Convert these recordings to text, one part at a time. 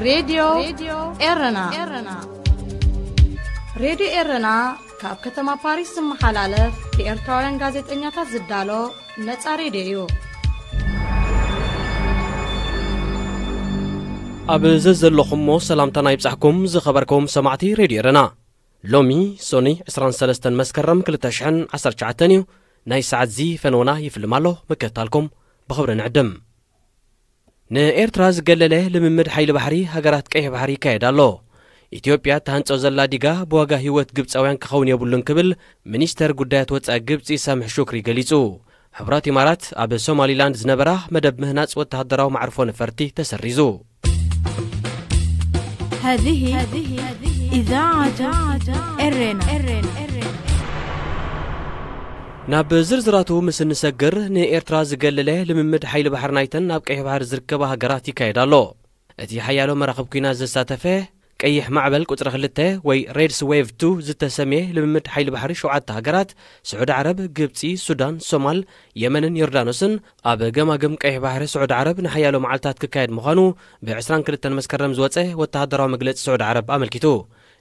ሬድዮ ኤረና። ሬድዮ ኤረና ካብ ከተማ ፓሪስ ዝመሓላለፍ ብኤርትራውያን ጋዜጠኛታት ዝዳሎ ነጻ ሬድዮ እዩ። ኣብ ዘዘለኹሞ ሰላምታና ይብጻሕኩም ዝኸበርኩም ሰማዕቲ ሬድዮ ኤረና። ሎሚ ሶኒ ዕስራን ሰለስተን መስከረም ክልተ ሽሕን ዓሰርተ ትሽዓተን እዩ። ናይ ሰዓት ዚ ፈነወና ይፍልም ኣሎ። ምክትታልኩም ብኽብሪ ንዕድም። ንኤርትራ ዝገለለ ልምምድ ሓይሊ ባሕሪ ሃገራት ቀይሕ ባሕሪ ይካየድ ኣሎ። ኢትዮጵያ እትሃንጾ ዘላ ዲጋ ብዋጋ ህይወት ግብጻውያን ክኸውን የብሉን ክብል ሚኒስተር ጉዳያት ወጻኢ ግብጺ ሳምሕ ሹክሪ ገሊጹ። ሕቡራት ኢማራት ኣብ ሶማሊላንድ ዝነበራ መደብ ምህናጽ ወተሃደራዊ መዓርፎ ነፈርቲ ተሰሪዙ። هذه إذاعة إرنا. ናብ ዝርዝራቱ ምስ እንሰግር፣ ንኤርትራ ዝገለለ ልምምድ ሓይሊ ባሕሪ ናይተን ኣብ ቀይሕ ባሕሪ ዝርከባ ሃገራት ይካየድ ኣሎ። እቲ ሓያሎ መራኽብ ኲናት ዘሳተፈ ቀይሕ ማዕበል ቁጽሪ ክልተ ወይ ሬድስ ዌቭ ቱ ዝተሰምየ ልምምድ ሓይሊ ባሕሪ ሸውዓተ ሃገራት፣ ስዑዲ ዓረብ፣ ግብጺ፣ ሱዳን፣ ሶማል፣ የመንን ዮርዳኖስን፣ ኣብ ገማግም ቀይሕ ባሕሪ ስዑዲ ዓረብ ንሓያሎ መዓልታት ክካየድ ምዃኑ ብዕስራን ክልተን መስከረም ዝወጸ ወተሃደራዊ መግለጺ ስዑዲ ዓረብ ኣመልኪቱ።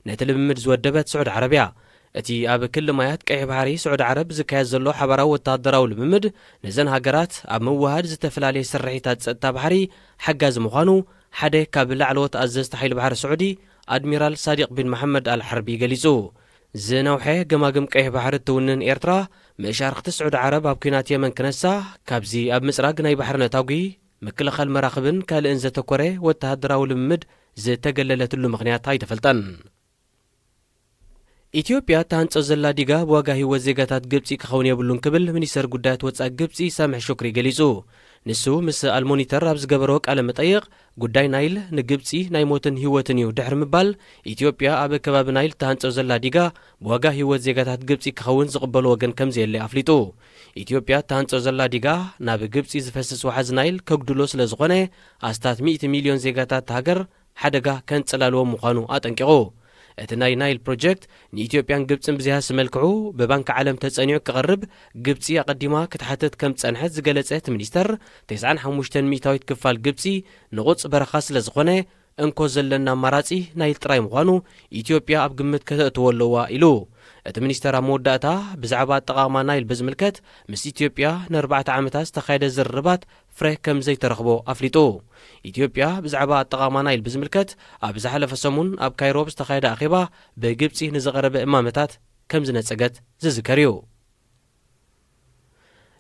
ነቲ ልምምድ ዝወደበት ስዑዲ ዓረብ እያ። እቲ ኣብ ክሊ ማያት ቀይሕ ባሕሪ ስዑዲ ዓረብ ዝካየድ ዘሎ ሓባራዊ ወተሃደራዊ ልምምድ፣ ነዘን ሃገራት ኣብ ምውሃድ ዝተፈላለየ ስርሒታት ጸጥታ ባሕሪ ሓጋዚ ምዃኑ ሓደ ካብ ላዕለዎት ኣዘዝቲ ሓይሊ ባሕሪ ስዑዲ ኣድሚራል ሳዲቅ ቢን መሓመድ ኣል ሓርቢ ገሊጹ። ዝነውሐ ገማግም ቀይሕ ባሕሪ እትውንን ኤርትራ፣ መሻርኽቲ ስዑዲ ዓረብ ኣብ ኲናት የመን ክነሳ፣ ካብዚ ኣብ ምጽራግ ናይ ባሕሪ ነታጒ፣ ምክልኻል መራኽብን ካልእን ዘተኮረ ወተሃደራዊ ልምምድ ዝተገለለትሉ ምኽንያት ኣይተፈልጠን። ኢትዮጵያ እትሃንጾ ዘላ ዲጋ ብዋጋ ህይወት ዜጋታት ግብጺ ክኸውን የብሉን ክብል ሚኒስተር ጉዳያት ወጻኢ ግብጺ ሳምሕ ሹክሪ ገሊጹ። ንሱ ምስ ኣልሞኒተር ኣብ ዝገበሮ ቃለ መጠይቕ፣ ጉዳይ ናይል ንግብጺ ናይ ሞትን ህይወትን እዩ ድሕሪ ምባል፣ ኢትዮጵያ ኣብ ከባቢ ናይል እትሃንጾ ዘላ ዲጋ ብዋጋ ህይወት ዜጋታት ግብጺ ክኸውን ዝቕበሎ ወገን ከም ዘየለ ኣፍሊጡ። ኢትዮጵያ እትሃንጾ ዘላ ዲጋ ናብ ግብጺ ዝፈስስ ወሓዚ ናይል ከጉድሎ ስለ ዝኾነ፣ ኣስታት ሚእቲ ሚልዮን ዜጋታት ሃገር ሓደጋ ከንጸላልዎም ምዃኑ ኣጠንቂቑ። እቲ ናይ ናይል ፕሮጀክት ንኢትዮጵያን ግብጽን ብዝያሲ መልክዑ ብባንኪ ዓለም ተጸኒዑ ክቐርብ ግብጺ ኣቐዲማ ክትሓትት ከም ዝጸንሐት ዝገለጸ እቲ ሚኒስተር፣ ተስዓን ሓሙሽተን ሚእታዊት ክፋል ግብጺ ንቑጽ በረኻ ስለ ዝኾነ፣ እንኮ ዘለና ኣማራጺ ናይል ጥራይ ምዃኑ ኢትዮጵያ ኣብ ግምት ከተእትዎ ኣለዋ ኢሉ። እቲ ሚኒስተር ኣብ መወዳእታ ብዛዕባ ኣጠቓቕማ ናይል ብዝምልከት ምስ ኢትዮጵያ ንኣርባዕተ ዓመታት ዝተኻየደ ዝርርባት ፍረ ከም ዘይተረኽቦ ኣፍሊጡ። ኢትዮጵያ ብዛዕባ ኣጠቓቕማ ናይል ብዝምልከት ኣብ ዝሓለፈ ሰሙን ኣብ ካይሮ ብዝተኻየደ ኣኼባ ብግብጺ ንዝቐረበ እማመታት ከም ዝነጸገት ዝዝከር እዩ።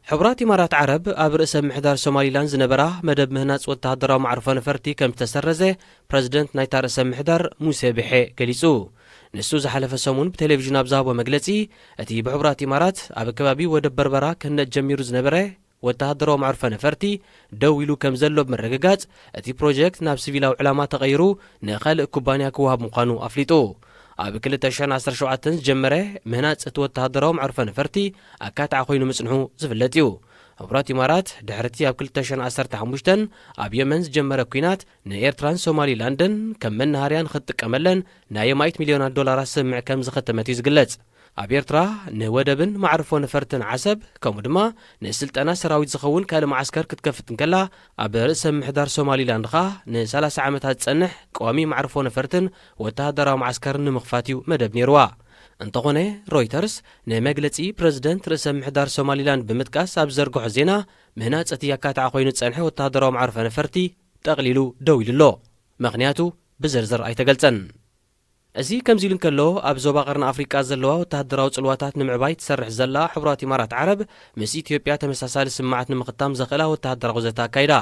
ሕቡራት ኢማራት ዓረብ ኣብ ርእሰ ምሕዳር ሶማሊላንድ ዝነበራ መደብ ምህናጽ ወተሃደራዊ መዓርፎ ነፈርቲ ከም ዝተሰረዘ ፕረዚደንት ናይታ ርእሰ ምሕዳር ሙሴ ብሔ ገሊጹ። ንሱ ዝሓለፈ ሰሙን ብቴሌቪዥን ኣብ ዝሃቦ መግለጺ፣ እቲ ብሕቡራት ኢማራት ኣብ ከባቢ ወደብ በርበራ ክህነጽ ጀሚሩ ዝነበረ ወተሃደራዊ መዕርፎ ነፈርቲ ደው ኢሉ ከም ዘሎ ብምርግጋጽ፣ እቲ ፕሮጀክት ናብ ሲቪላዊ ዕላማ ተቐይሩ ንኻልእ ኩባንያ ክወሃብ ምዃኑ ኣፍሊጡ። ኣብ ክልተ ሽሕን ዓሰርተ ሸውዓተን ዝጀመረ ምህናጽ እቲ ወተሃደራዊ መዕርፎ ነፈርቲ ኣካታዒ ኮይኑ ምጽንሑ ዝፍለጥ እዩ። ሕቡራት ኢማራት ድሕሪ እቲ ኣብ ክልተ ሽሕን ዓሰርተ ሓሙሽተን ኣብ የመን ዝጀመረ ኲናት ንኤርትራን ሶማሊላንድን ከም መናሃርያ ንኽትጥቀመለን ናይ ኣማኢት ሚልዮናት ዶላራት ስምምዕ ከም ዝኸተመት እዩ ዝግለጽ። ኣብ ኤርትራ ንወደብን መዕርፎ ነፈርትን ዓሰብ፣ ከምኡ ድማ ንስልጠና ሰራዊት ዝኸውን ካልእ መዓስከር ክትከፍት እንከላ፣ ኣብ ርእሰ ምሕዳር ሶማሊላንድ ኸኣ ንሰላሳ ዓመታት ዝጸንሕ ቀዋሚ መዕርፎ ነፈርትን ወተሃደራዊ መዓስከርን ንምኽፋት እዩ መደብ ነይርዋ። እንተኾነ፣ ሮይተርስ ንመግለጺ ፕረዚደንት ርእሰ ምሕዳር ሶማሊላንድ ብምጥቃስ ኣብ ዝዘርግሖ ዜና፣ ምህናጽ እቲ ኣካታዒ ኮይኑ ዝጸንሐ ወተሃደራዊ መዕርፎ ነፈርቲ ጠቕሊሉ ደው ኢሉ ኣሎ። ምኽንያቱ ብዝርዝር ኣይተገልጸን። እዚ ከምዚ ኢሉ እንከሎ፣ ኣብ ዞባ ቀርኒ ኣፍሪቃ ዘለዋ ወተሃደራዊ ጽልዋታት ንምዕባይ ትሰርሕ ዘላ ሕቡራት ኢማራት ዓረብ፣ ምስ ኢትዮጵያ ተመሳሳሊ ስምማዓት ንምኽታም ዘኽእላ ወተሃደራዊ ዘተ ኣካይዳ።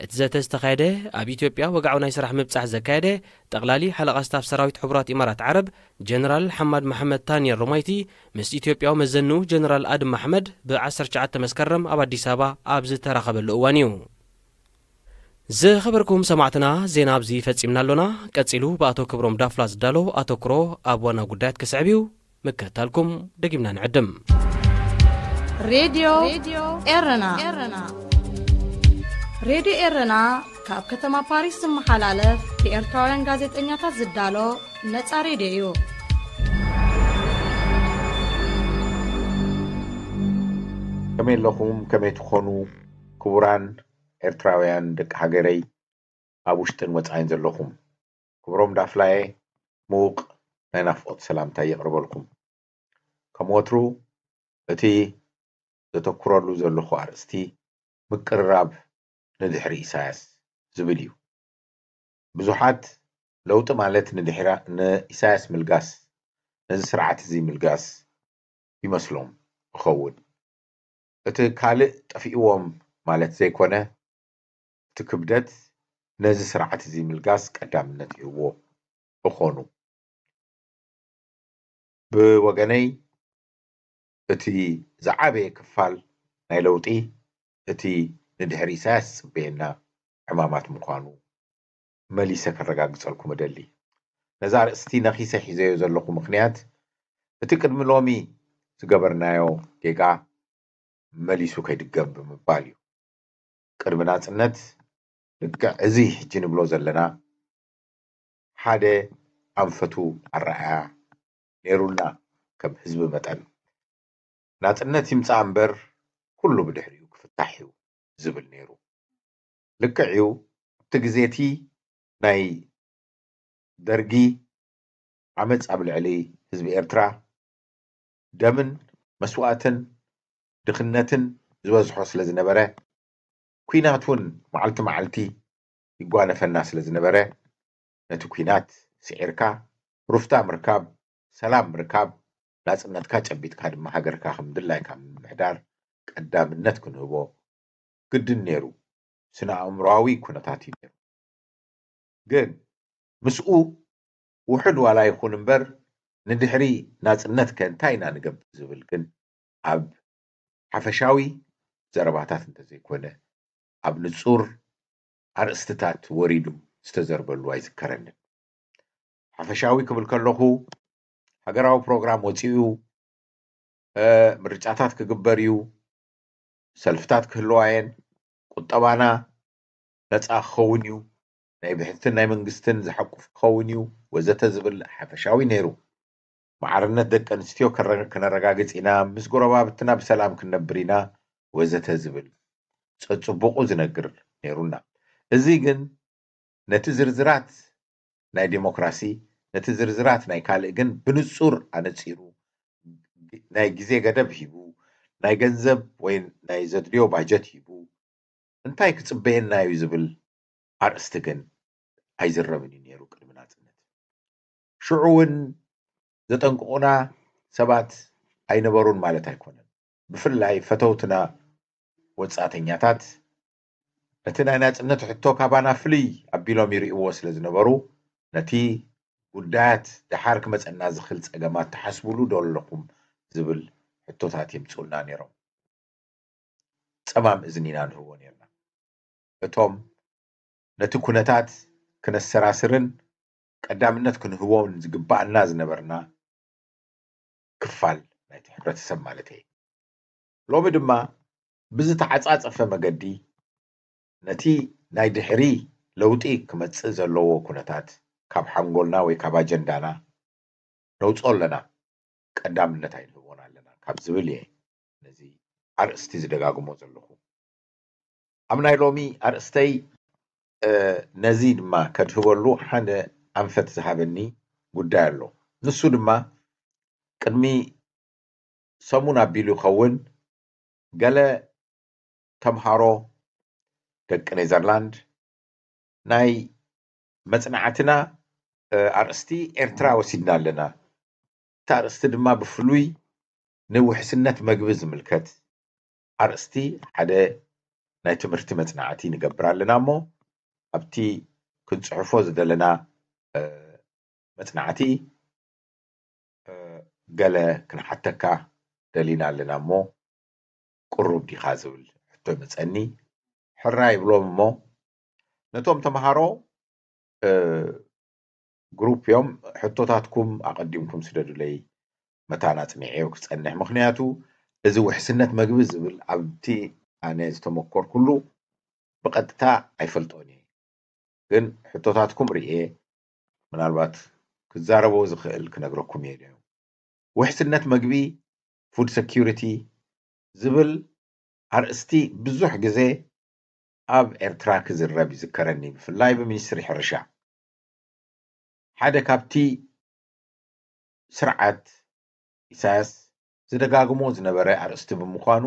እቲ ዘተ ዝተኻየደ፣ ኣብ ኢትዮጵያ ወግዓዊ ናይ ስራሕ ምብጻሕ ዘካየደ ጠቕላሊ ሓለቓ ስታፍ ሰራዊት ሕቡራት ኢማራት ዓረብ፣ ጀነራል ሓማድ መሓመድ ታኒ ኣልሩማይቲ፣ ምስ ኢትዮጵያዊ መዘንኡ ጀነራል ኣድም ኣሕመድ ብ ዓሰርተ ትሽዓተ መስከረም ኣብ ኣዲስ ኣበባ ኣብ ዝተራኸበሉ እዋን እዩ። ዝኸበርኩም ሰማዕትና፣ ዜና ኣብዚ ፈጺምና ኣሎና። ቀጺሉ ብኣቶ ክብሮም ዳፍላ ዝዳሎ ኣተኩሮ ኣብ ዋና ጉዳያት ክስዕብ እዩ። ምክትታልኩም ደጊምና ንዕድም። ሬድዮ ኤረና። ሬድዮ ኤረና ካብ ከተማ ፓሪስ ዝመሓላለፍ ብኤርትራውያን ጋዜጠኛታት ዝዳሎ ነጻ ሬድዮ እዩ። ከመይ ኣለኹም? ከመይ ትኾኑ? ክቡራን ኤርትራውያን ደቂ ሃገረይ፣ ኣብ ውሽጥን ወጻኢን ዘለኹም፣ ክብሮም ዳፍላየ ምዉቕ ናይ ናፍቖት ሰላምታ የቕርበልኩም። ከም ወትሩ እቲ ዘተኩረሉ ዘለኹ ኣርእስቲ ምቅርራብ ንድሕሪ ኢሳያስ ዝብል እዩ። ብዙሓት ለውጢ ማለት ንድሕራ ንኢሳያስ ምልጋስ፣ ነዚ ስርዓት እዚ ምልጋስ ይመስሎም ይኸውን። እቲ ካልእ ጠፊእዎም ማለት ዘይኮነ፣ እቲ ክብደት ነዚ ስርዓት እዚ ምልጋስ ቀዳምነት ይህብዎ እኾኑ። ብወገነይ እቲ ዝዓበየ ክፋል ናይ ለውጢ እቲ ንድሕሪ ኢሳያስ ዝጽበየና ዕማማት ምዃኑ መሊሰ ከረጋግጸልኩም እደሊ። ነዛ ኣርእስቲ ነኺሰ ሒዘዮ ዘለኹ ምኽንያት እቲ ቅድሚ ሎሚ ዝገበርናዮ ጌጋ መሊሱ ከይድገም ብምባል እዩ። ቅድሚ ናጽነት ልክዕ እዚ ሕጂ ንብሎ ዘለና ሓደ ኣንፈቱ ኣረኣእያ ነይሩና ከም ህዝቢ መጠን። ናጽነት ይምጻእ እምበር ኩሉ ብድሕሪኡ ክፍታሕ እዩ ዝብል ነይሩ። ልክዕ እዩ፣ ኣብቲ ግዜ እቲ ናይ ደርጊ ዓመጽ ኣብ ልዕሊ ህዝቢ ኤርትራ ደምን መስዋእትን ድኽነትን ዝበዝሖ ስለ ዝነበረ፣ ኲናት እውን መዓልቲ መዓልቲ ይጓነፈና ስለ ዝነበረ፣ ነቲ ኲናት ስዒርካ ሩፍታ ምርካብ፣ ሰላም ምርካብ፣ ናጽነትካ ጨቢጥካ ድማ ሃገርካ ከም ድላይካ ምምሕዳር ቀዳምነት ክንህቦ ግድን ነይሩ። ስነ ኣእምሮኣዊ ኩነታት እዩ ነይሩ። ግን ምስኡ ውሑድ ዋላ ይኹን እምበር ንድሕሪ ናጽነት ከ እንታይ ኢና ንገብር ዝብል ግን ኣብ ሓፈሻዊ ዘረባታት እንተዘይኮነ ኣብ ንጹር ኣርእስትታት ወሪዱ ዝተዘርበሉ ኣይዝከረንን። ሓፈሻዊ ክብል ከለኹ ሃገራዊ ፕሮግራም ወጺኡ፣ እ፣ ምርጫታት ክግበር እዩ፣ ሰልፍታት ክህልዋ እየን፣ ቁጠባና ነጻ ክኸውን እዩ፣ ናይ ብሕትን ናይ መንግስትን ዝሓቁፍ ክኸውን እዩ ወዘተ ዝብል ሓፈሻዊ ነይሩ። ማዕርነት ደቂ ኣንስትዮ ከረ-፣ ከነረጋግጽ ኢና፣ ምስ ጎረባብትና ብሰላም ክንነብር ኢና ወዘተ ዝብል ጸጽቡቑ ዝነግር ነይሩና። እዚ ግን ነቲ ዝርዝራት ናይ ዴሞክራሲ፣ ነቲ ዝርዝራት ናይ ካልእ ግን ብንጹር ኣነጺሩ፣ ናይ ግዜ ገደብ ሂቡ፣ ናይ ገንዘብ ወይ ናይ ዘድልዮ ባጀት ሂቡ፣ እንታይ ክጽበየና እዩ ዝብል ኣርእስቲ ግን ኣይዝረብን እዩ ነይሩ ቅድሚ ናጽነት። ሽዑ እውን ዘጠንቅቑና ሰባት ኣይነበሩን ማለት ኣይኮነን። ብፍላይ ፈተውትና ወጻእተኛታት ነቲ ናይ ናጽነት ሕቶ ካባና ፍልይ ኣቢሎም ይርእይዎ ስለ ዝነበሩ፣ ነቲ ጉዳያት ደሓር ክመጸና ዝኽእል ጸገማት ትሓስቡሉ ዶ ኣለኹም ዝብል ሕቶታት የምጽኡልና ነይሮም። ጸማም እዝኒ ኢና ንህቦ ነይርና። እቶም ነቲ ኩነታት ክነሰራስርን ቀዳምነት ክንህቦን ዝግባኣና ዝነበርና ክፋል ናይቲ ሕብረተሰብ ማለተይ። ሎሚ ድማ ብዝተዓጻጸፈ መገዲ ነቲ ናይ ድሕሪ ለውጢ ክመጽእ ዘለዎ ኩነታት ካብ ሓንጎልና ወይ ካብ ኣጀንዳና ነውጽኦ ኣለና፣ ቀዳምነት ኣይንህቦን ኣለና ካብ ዝብል እየ ነዚ ኣርእስቲ ዝደጋግሞ ዘለኹ። ኣብ ናይ ሎሚ ኣርእስተይ፣ እ፣ ነዚ ድማ ከድህበሉ ሓደ ኣንፈት ዝሃበኒ ጉዳይ ኣሎ። ንሱ ድማ ቅድሚ ሰሙን ኣቢሉ ይኸውን፣ ገለ ተምሃሮ ደቂ ኔዘርላንድ ናይ መጽናዕትና፣ እ፣ ኣርእስቲ ኤርትራ ወሲድና ኣለና። እቲ ኣርእስቲ ድማ ብፍሉይ ንውሕስነት መግቢ ዝምልከት ኣርእስቲ ሓደ ናይ ትምህርቲ መጽናዕቲ ንገብር ኣለና እሞ፣ ኣብቲ ክንጽሕፎ ዝደለና፣ እ፣ መጽናዕቲ፣ እ፣ ገለ ክንሓተካ ደሊና ኣለና እሞ፣ ቅሩብ ዲኻ ዝብል ሕቶ ይመጸኒ። ሕራይ ይብሎም እሞ፣ ነቶም ተምሃሮ፣ እ፣ ግሩፕ እዮም፣ ሕቶታትኩም ኣቐዲምኩም ስደዱለይ፣ መታን ኣጽኒዐዮ ክጸንሕ። ምኽንያቱ፣ እዚ ውሕስነት መግቢ ዝብል ኣብቲ ኣነ ዝተመኮርኩሉ ብቐጥታ ኣይፈልጦን እየ። ግን ሕቶታትኩም ርእየ፣ ምናልባት ክዛረቦ ዝኽእል ክነግረኩም እየ ኢለ። ውሕስነት መግቢ፣ ፉድ ሰኪሪቲ ዝብል ኣርእስቲ ብዙሕ ግዜ ኣብ ኤርትራ ክዝረብ ይዝከረኒ፣ ብፍላይ ብሚኒስትሪ ሕርሻ። ሓደ ካብቲ ስርዓት ኢሳያስ ዝደጋግሞ ዝነበረ ኣርእስቲ ብምዃኑ፣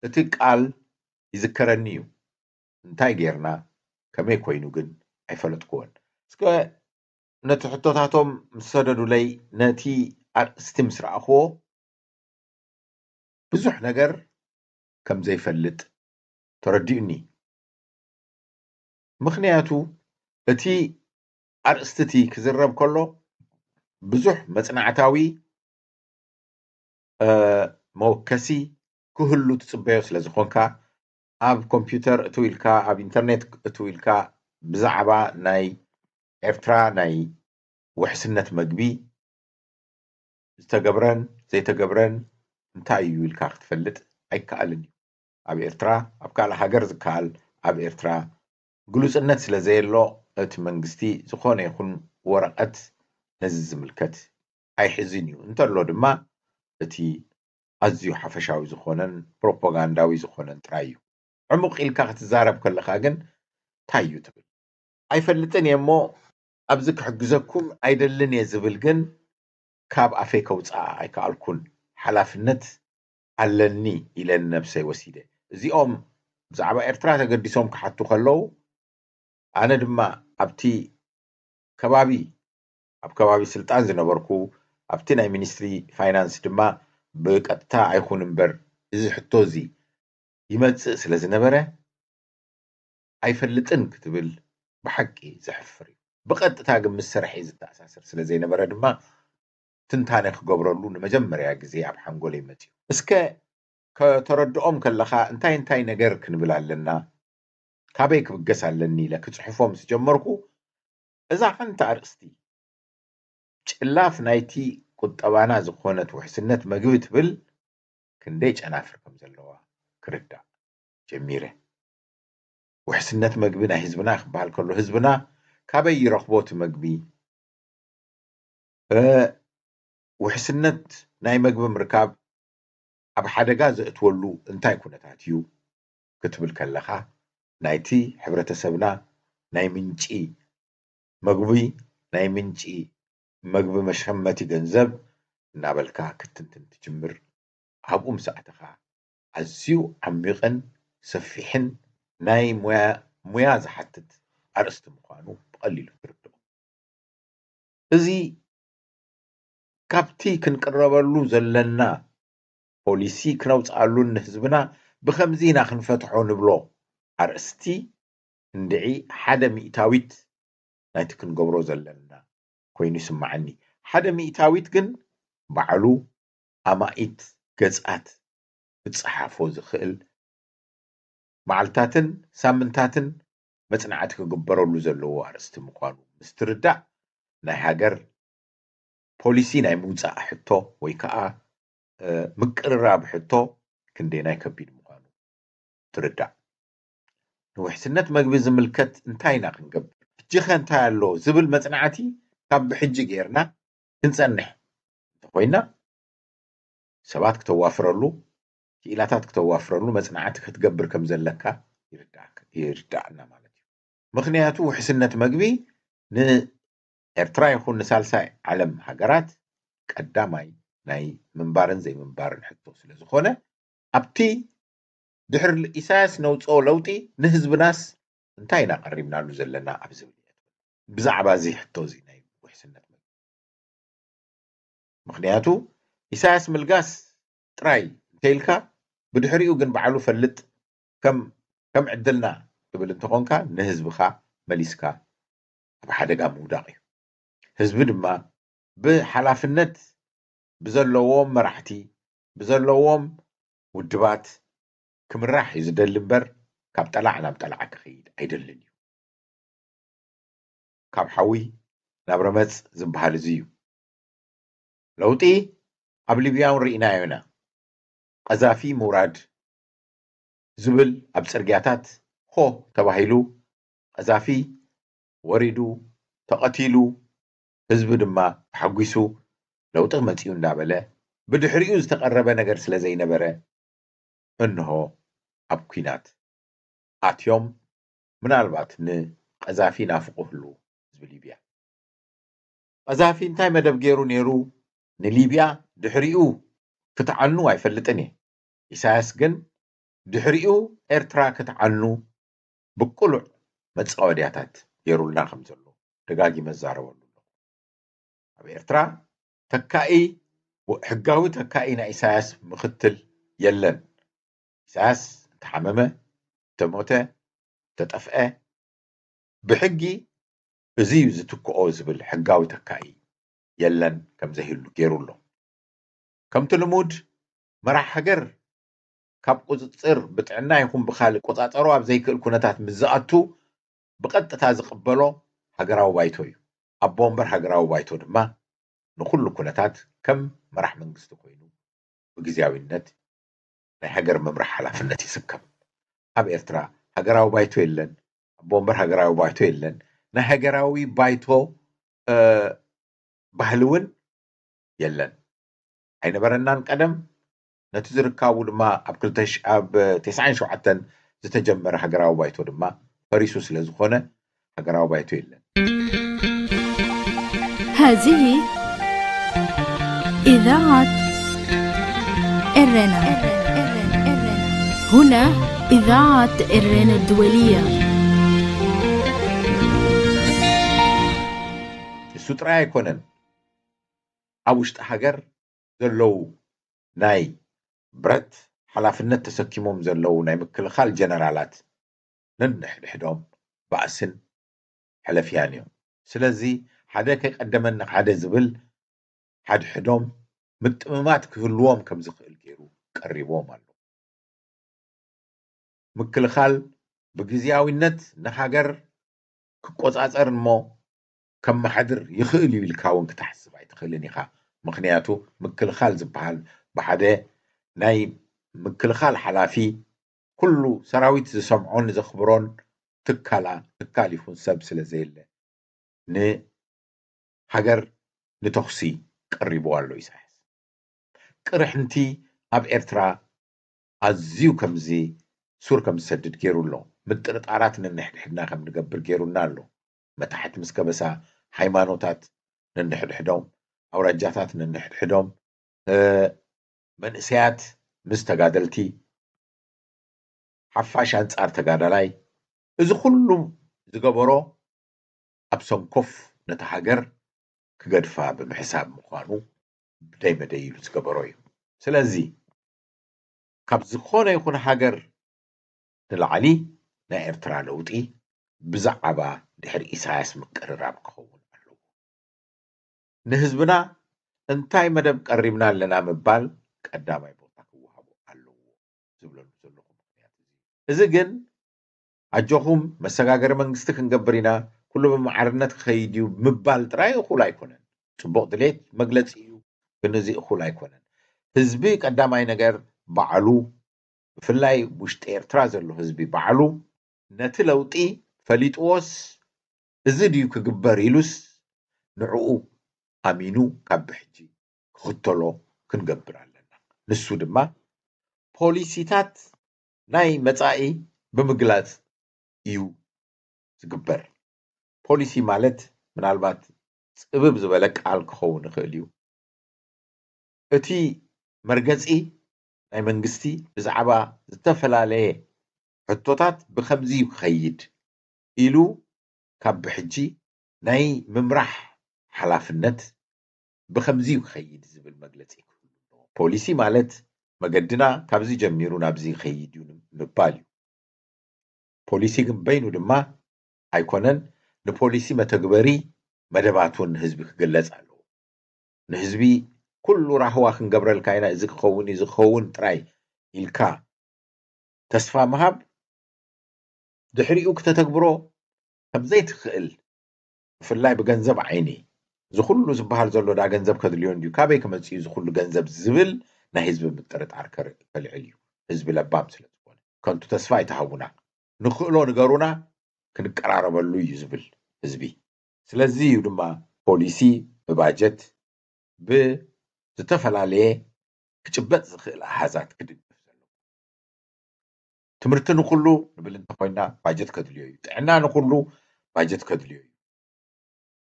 እቲ ቃል ይዝከረኒ እዩ። እንታይ ጌርና፣ ከመይ ኮይኑ ግን ኣይፈለጥኩዎን። እስከ ነቲ ሕቶታቶም ምስ ሰደዱለይ፣ ነቲ ኣርእስቲ ምስ ረኣኽዎ፣ ብዙሕ ነገር ከም ዘይፈልጥ ተረዲኡኒ። ምኽንያቱ፣ እቲ ኣርእስቲ እቲ ክዝረብ ከሎ፣ ብዙሕ መጽናዕታዊ፣ እ፣ መወከሲ ክህሉ ትጽበዮ ስለ ዝኾንካ፣ ኣብ ኮምፒውተር እትው ኢልካ፣ ኣብ ኢንተርኔት እትው ኢልካ፣ ብዛዕባ ናይ ኤርትራ ናይ ውሕስነት መግቢ ዝተገብረን ዘይተገብረን እንታይ እዩ ኢልካ ክትፈልጥ ኣይከኣልን እዩ። ኣብ ኤርትራ፣ ኣብ ካልእ ሃገር ዝከኣል፣ ኣብ ኤርትራ ግሉጽነት ስለ ዘየሎ፣ እቲ መንግስቲ ዝኾነ ይኹን ወረቐት ነዚ ዝምልከት ኣይሕዝን እዩ። እንተሎ ድማ፣ እቲ ኣዝዩ ሓፈሻዊ ዝኾነን ፕሮፓጋንዳዊ ዝኾነን ጥራይ እዩ። ዕሙቕ ኢልካ ክትዛረብ ከለኻ ግን፣ እንታይ እዩ ትብል? ኣይፈልጥን እየ እሞ፣ ኣብዚ ክሕግዘኩም ኣይደልን እየ ዝብል ግን፣ ካብ ኣፈይ ከውጽኣ ኣይከኣልኩን። ሓላፍነት ኣለኒ ኢለ ንነብሰይ ወሲደ። እዚኦም ብዛዕባ ኤርትራ ተገዲሶም ክሓቱ ከለዉ፣ ኣነ ድማ ኣብቲ ከባቢ፣ ኣብ ከባቢ ስልጣን ዝነበርኩ፣ ኣብቲ ናይ ሚኒስትሪ ፋይናንስ ድማ ብቀጥታ ኣይኹን እምበር፣ እዚ ሕቶ እዚ ይመጽእ ስለ ዝነበረ፣ ኣይፈልጥን ክትብል ብሓቂ ዘሕፍር እዩ። ብቐጥታ ግን ምስ ስርሐይ ዝተኣሳሰር ስለ ዘይነበረ ድማ፣ ትንታነ ክገብረሉ ንመጀመርያ ግዜ ኣብ ሓንጎለይ መጺኡ። እስከ ከተረድኦም ከለኻ፣ እንታይ እንታይ ነገር ክንብል ኣለና፣ ካበይ ክብገስ ኣለኒ ኢለ ክጽሕፎ ምስ ጀመርኩ፣ እዛ ሓንቲ ኣርእስቲ፣ ጭላፍ ናይቲ ቁጠባና ዝኾነት ውሕስነት መግቢ ትብል፣ ክንደይ ጨናፍር ከም ዘለዋ ክርዳእ ጀሚረ። ውሕስነት መግቢ ናይ ህዝብና ክበሃል ከሎ፣ ህዝብና ካበይ ይረኽቦ እቲ መግቢ? እ፣ ውሕስነት ናይ መግቢ ምርካብ ኣብ ሓደጋ ዘእትወሉ እንታይ ኩነታት እዩ ክትብል ከለኻ፣ ናይቲ ሕብረተሰብና ናይ ምንጪ መግቢ፣ ናይ ምንጪ መግቢ መሸመቲ ገንዘብ እናበልካ ክትንትን ትጅምር። ኣብኡ ምስ ኣተኻ፣ ኣዝዩ ዓሚቕን ሰፊሕን ናይ ሙያ፣ ሙያ ዝሓትት ኣርእስቲ ምዃኑ ብቐሊሉ ትርድኦ። እዚ ካብቲ ክንቅረበሉ ዘለና ፖሊሲ ክነውጽኣሉን ንህዝብና ብኸምዚ ኢና ክንፈትሖ ንብሎ ኣርእስቲ እንድዒ ሓደ ሚእታዊት ናይቲ ክንገብሮ ዘለና ኮይኑ ይስምዓኒ። ሓደ ሚእታዊት ግን ባዕሉ ኣማኢት ገጻት ክጸሓፎ ዝኽእል፣ መዓልታትን ሳምንታትን መጽናዕቲ ክግበረሉ ዘለዎ ኣርእስቲ ምዃኑ ምስ ትርዳእ፣ ናይ ሃገር ፖሊሲ ናይ ምውጻእ ሕቶ ወይ ከኣ፣ እ፣ ምቅርራብ ሕቶ ክንደየናይ ከቢድ ምዃኑ ትርዳእ። ንውሕስነት መግቢ ዝምልከት እንታይ ኢና ክንገብር? ሕጂኸ እንታይ ኣሎ ዝብል መጽናዕቲ ካብ ብሕጂ ጌርና ክንጸንሕ እንተኾይና፣ ሰባት ክተዋፍረሉ፣ ክኢላታት ክተዋፍረሉ መጽናዕቲ ክትገብር ከም ዘለካ ይርዳእካ፣ ይርዳእና ማለት እዩ። ምኽንያቱ ውሕስነት መግቢ ንኤርትራ ይኹን ንሳልሳይ ዓለም ሃገራት ቀዳማይ ናይ ምንባርን ዘይምንባርን ሕቶ ስለ ዝኾነ፣ ኣብቲ ድሕሪ ኢሳያስ ነውጽኦ ለውጢ ንህዝብናስ እንታይ ኢና ቀሪብናሉ ዘለና ኣብ ዝብል እየ። ብዛዕባ እዚ ሕቶ እዚ ናይ ውሕስነት መግቢ። ምኽንያቱ ኢሳያስ ምልጋስ ጥራይ እንተኢልካ፣ ብድሕሪኡ ግን ባዕሉ ፈልጥ፣ ከም፣ ከም ዕድልና ትብል እንተኾንካ፣ ንህዝብኻ መሊስካ ኣብ ሓደጋ ምውዳቕ እዩ። ህዝቢ ድማ ብሓላፍነት ብዘለዎም መራሕቲ፣ ብዘለዎም ውድባት ክምራሕ እዩ ዝደሊ እምበር፣ ካብ ጠላዕ ናብ ጠላዕ ክኸይድ ኣይደልን እዩ። ካብ ሓዊ ናብ ረመጽ ዝበሃል እዚ እዩ። ለውጢ ኣብ ሊብያ እውን ርኢናዮ ኢና። ቀዛፊ ምውራድ ዝብል ኣብ ጽርግያታት ሆ ተባሂሉ፣ ቀዛፊ ወሪዱ፣ ተቐቲሉ፣ ህዝቢ ድማ ተሓጒሱ፣ ለውጢ መጺኡ እንዳበለ፣ ብድሕሪኡ ዝተቐረበ ነገር ስለ ዘይነበረ፣ እንሆ ኣብ ኲናት ኣትዮም፣ ምናልባት ንቀዛፊ ናፍቑ ህልዉ ህዝቢ ሊብያ። ቀዛፊ እንታይ መደብ ገይሩ ነይሩ ንሊብያ ድሕሪኡ ክትዓኑ ኣይፈልጥን እየ። ኢሳያስ ግን ድሕሪኡ ኤርትራ ክትዓኑ ብቅሉዕ መጻወድያታት ገይሩልና ከም ዘሎ ደጋጊመ እዛረበሉ ኣለኹ። ኣብ ኤርትራ ተካኢ፣ ሕጋዊ ተካኢ ናይ ኢሳያስ ምኽትል የለን። ኢሳያስ እንተሓመመ፣ እንተሞተ፣ እንተጠፍአ፣ ብሕጊ እዚ እዩ ዝትክኦ ዝብል ሕጋዊ ተካኢ የለን ከም ዘይህሉ ገይሩ ኣሎ። ከምቲ ልሙድ መራሕ ሃገር ካብ ቁፅፅር ብጥዕና ይኹን ብካልእ ቆፃፀሮ ኣብ ዘይክእል ኩነታት ምስ ዝኣቱ ብቐጥታ ዝቕበሎ ሃገራዊ ባይቶ እዩ። ኣቦ ወንበር ሃገራዊ ባይቶ ድማ ንኹሉ ኩነታት ከም መራሕ መንግስቲ ኮይኑ ብግዜያዊነት ናይ ሃገር ምምራሕ ሓላፍነት ይስከም። ኣብ ኤርትራ ሃገራዊ ባይቶ የለን፣ ኣቦ ወንበር ሃገራዊ ባይቶ የለን፣ ናይ ሃገራዊ ባይቶ ባህሊ እውን የለን። ኣይነበረናን ቀደም። ነቲ ዝርካቡ ድማ ኣብ ክልተ ሽ- ኣብ ተስዓን ሸውዓተን ዝተጀመረ ሃገራዊ ባይቶ ድማ ፈሪሱ ስለ ዝኾነ ሃገራዊ ባይቶ የለን። هذه إذاعة إرنا. هنا إذاعة إرنا الدولية. እሱ ጥራይ ኣይኮነን። ኣብ ውሽጢ ሃገር ዘለዉ ናይ ብረት ሓላፍነት ተሰኪሞም ዘለዉ ናይ ምክልኻል ጀነራላት ነንሕድሕዶም ባእስን ሕለፍያን እዮም። ስለዚ ሓደ ከይቀደመኒ ሓደ ዝብል ሓድሕዶም ምጥምማት ክህልዎም ከም ዝኽእል ገይሩ ቀሪብዎም ኣሎ። ምክልኻል ብግዝያዊነት ንሃገር ክቆጻጸር እሞ ከመሓድር ይኽእል እዩ ኢልካ እውን ክትሓስብ ኣይትኽእልን ኢኻ። ምኽንያቱ ምክልኻል ዝበሃል ብሓደ ናይ ምክልኻል ሓላፊ ኩሉ ሰራዊት ዝሰምዖን ዘኽብሮን ትካላ ትካል ይኹን ሰብ ስለ ዘየለ ንሃገር ንተኹሲ ቀሪቡ ኣሎ ኢሳያስ። ቅርሕንቲ ኣብ ኤርትራ ኣዝዩ ከምዚ ሱር ከም ዝሰድድ ገይሩ ኣሎ። ምጥርጣራት ነንሕድሕድና ከም ንገብር ገይሩና ኣሎ። መታሕት ምስ ከበሳ፣ ሃይማኖታት ነንሕድሕዶም፣ ኣውራጃታት ነንሕድሕዶም፣ መንእሰያት ምስ ተጋደልቲ፣ ሓፋሽ ኣንጻር ተጋዳላይ፣ እዚ ኩሉ ዝገበሮ ኣብ ሰንኮፍ ነታ ሃገር ክገድፋ ብምሕሳብ ምዃኑ ብደይ መደይ ኢሉ ዝገበሮ እዩ። ስለዚ ካብ ዝኾነ ይኹን ሃገር ንላዕሊ ናይ ኤርትራ ለውጢ ብዛዕባ ድሕሪ ኢሳያስ ምቅርራብ ክኸውን ኣለዎ። ንህዝብና እንታይ መደብ ቀሪብና ኣለና ምባል ቀዳማይ ቦታ ክወሃቦ ኣለዎ ዝብለሉ ዘለኹ ምኽንያት እዚ። እዚ ግን ኣጆኹም መሰጋገሪ መንግስቲ ክንገብር ኢና፣ ኩሉ ብማዕርነት ክኸይድ እዩ ምባል ጥራይ እኹል ኣይኮነን። ጽቡቕ ድሌት መግለጺ እዩ፣ ግን እዚ እኹል ኣይኮነን። ህዝቢ ቀዳማይ ነገር ባዕሉ፣ ብፍላይ ውሽጢ ኤርትራ ዘሎ ህዝቢ ባዕሉ ነቲ ለውጢ ፈሊጥዎስ እዚ ድዩ ክግበር ኢሉስ ንዕኡ ኣሚኑ ካብ ብሕጂ ክኽተሎ ክንገብር ኣለና። ንሱ ድማ ፖሊሲታት ናይ መጻኢ ብምግላጽ እዩ ዝግበር። ፖሊሲ ማለት ምናልባት ጽብብ ዝበለ ቃል ክኸውን ይኽእል እዩ። እቲ መርገጺ ናይ መንግስቲ ብዛዕባ ዝተፈላለየ ሕቶታት ብኸምዚ እዩ ክኸይድ ኢሉ ካብ ብሕጂ ናይ ምምራሕ ሓላፍነት ብኸምዚ እዩ ክኸይድ ዝብል መግለጺ ክህሉ ኣለዎ። ፖሊሲ ማለት መገድና ካብዚ ጀሚሩ ናብዚ ይኸይድ እዩ ምባል እዩ። ፖሊሲ ግን በይኑ ድማ ኣይኮነን። ንፖሊሲ መተግበሪ መደባት እውን ንህዝቢ ክግለጽ ኣለዎ። ንህዝቢ ኩሉ ራህዋ ክንገብረልካ ኢና፣ እዚ ክኸውን እዩ፣ እዚ ክኸውን ጥራይ ኢልካ ተስፋ ምሃብ ድሕሪኡ ክተተግብሮ ከም ዘይትኽእል፣ ብፍላይ ብገንዘብ ዓይኒ፣ እዚ ኩሉ ዝበሃል ዘሎ ዳ ገንዘብ ከድልዮ እንድዩ፣ ካበይ ክመጽእ እዩ እዚ ኩሉ ገንዘብ ዝብል ናይ ህዝቢ ምጥርጣር ከልዕል እዩ። ህዝቢ ለባም ስለ ዝኾነ ከንቱ ተስፋ ኣይትሃቡና፣ ንኽእሎ ንገሩና፣ ክንቀራረበሉ እዩ ዝብል ህዝቢ። ስለዚ እዩ ድማ ፖሊሲ ብባጀት ብዝተፈላለየ ክጭበጥ ዝኽእል ኣሃዛት ክድግፍ ዘለዎ። ትምህርቲ ንኹሉ ንብል እንተኾይና ባጀት ከድልዮ እዩ። ጥዕና ንኹሉ ባጀት ከድልዮ እዩ።